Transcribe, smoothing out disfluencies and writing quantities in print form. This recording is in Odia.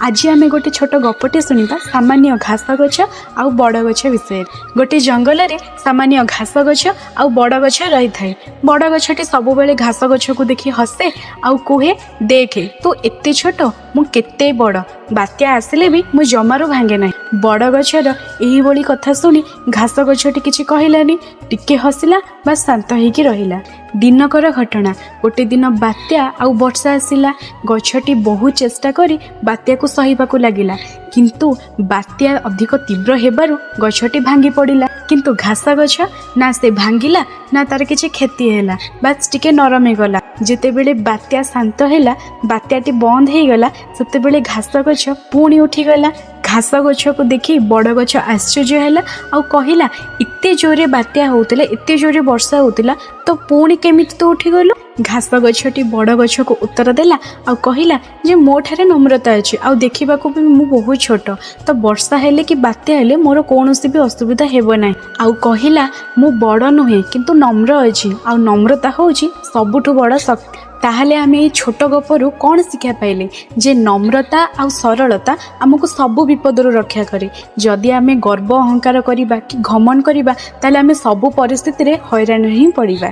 ଆଜି ଆମେ ଗୋଟେ ଛୋଟ ଗପଟେ ଶୁଣିବା ସାମାନ୍ୟ ଘାସ ଗଛ ଆଉ ବଡ଼ ଗଛ ବିଷୟରେ। ଗୋଟେ ଜଙ୍ଗଲରେ ସାମାନ୍ୟ ଘାସ ଗଛ ଆଉ ବଡ଼ ଗଛ ରହିଥାଏ। ବଡ଼ ଗଛଟି ସବୁବେଳେ ଘାସ ଗଛକୁ ଦେଖି ହସେ ଆଉ କୁହେ, ଦେଖେ ତୁ ଏତେ ଛୋଟ, ମୁଁ କେତେ ବଡ଼। ବାତ୍ୟା ଆସିଲେ ବି ମୁଁ ଜମାରୁ ଭାଙ୍ଗେ ନାହିଁ। ବଡ଼ ଗଛର ଏହିଭଳି କଥା ଶୁଣି ଘାସ ଗଛଟି କିଛି କହିଲାନି, ଟିକେ ହସିଲା ବା ଶାନ୍ତ ହେଇକି ରହିଲା। ଦିନକର ଘଟଣା, ଗୋଟେ ଦିନ ବାତ୍ୟା ଆଉ ବର୍ଷା ଆସିଲା। ଗଛଟି ବହୁତ ଚେଷ୍ଟା କରି ବାତ୍ୟାକୁ ସହିବାକୁ ଲାଗିଲା, କିନ୍ତୁ ବାତ୍ୟା ଅଧିକ ତୀବ୍ର ହେବାରୁ ଗଛଟି ଭାଙ୍ଗି ପଡ଼ିଲା। କିନ୍ତୁ ଘାସ ଗଛ ନା ସେ ଭାଙ୍ଗିଲା, ନା ତାର କିଛି କ୍ଷତି ହେଲା, ବାସ୍ ଟିକେ ନରମ ହେଇଗଲା। ଯେତେବେଳେ ବାତ୍ୟା ଶାନ୍ତ ହେଲା, ବାତ୍ୟାଟି ବନ୍ଦ ହେଇଗଲା, ସେତେବେଳେ ଘାସ ଗଛ ପୁଣି ଉଠିଗଲା। ଘାସ ଗଛକୁ ଦେଖି ବଡ଼ ଗଛ ଆଶ୍ଚର୍ଯ୍ୟ ହେଲା ଆଉ କହିଲା, ଏତେ ଜୋରେ ବାତ୍ୟା ହେଉଥିଲା, ଏତେ ଜୋରେ ବର୍ଷା ହେଉଥିଲା, ତ ପୁଣି କେମିତି ତୁ ଉଠିଗଲୁ? ଘାସ ଗଛଟି ବଡ଼ ଗଛକୁ ଉତ୍ତର ଦେଲା ଆଉ କହିଲା ଯେ ମୋ ଠାରେ ନମ୍ରତା ଅଛି ଆଉ ଦେଖିବାକୁ ବି ମୁଁ ବହୁତ ଛୋଟ, ତ ବର୍ଷା ହେଲେ କି ବାତ୍ୟା ହେଲେ ମୋର କୌଣସି ବି ଅସୁବିଧା ହେବ ନାହିଁ। ଆଉ କହିଲା, ମୁଁ ବଡ଼ ନୁହେଁ କିନ୍ତୁ ନମ୍ର ଅଛି, ଆଉ ନମ୍ରତା ହେଉଛି ସବୁଠୁ ବଡ଼ ଶକ୍ତି। ତାହେଲେ ଆମେ ଏଇ ଛୋଟ ଗପରୁ କ'ଣ ଶିକ୍ଷା ପାଇଲେ? ଯେ ନମ୍ରତା ଆଉ ସରଳତା ଆମକୁ ସବୁ ବିପଦରୁ ରକ୍ଷା କରେ। ଯଦି ଆମେ ଗର୍ବ ଅହଙ୍କାର କରିବା କି ଘମଣ୍ଡ କରିବା, ତାହେଲେ ଆମେ ସବୁ ପରିସ୍ଥିତିରେ ହଇରାଣ ହିଁ ପଡ଼ିବା।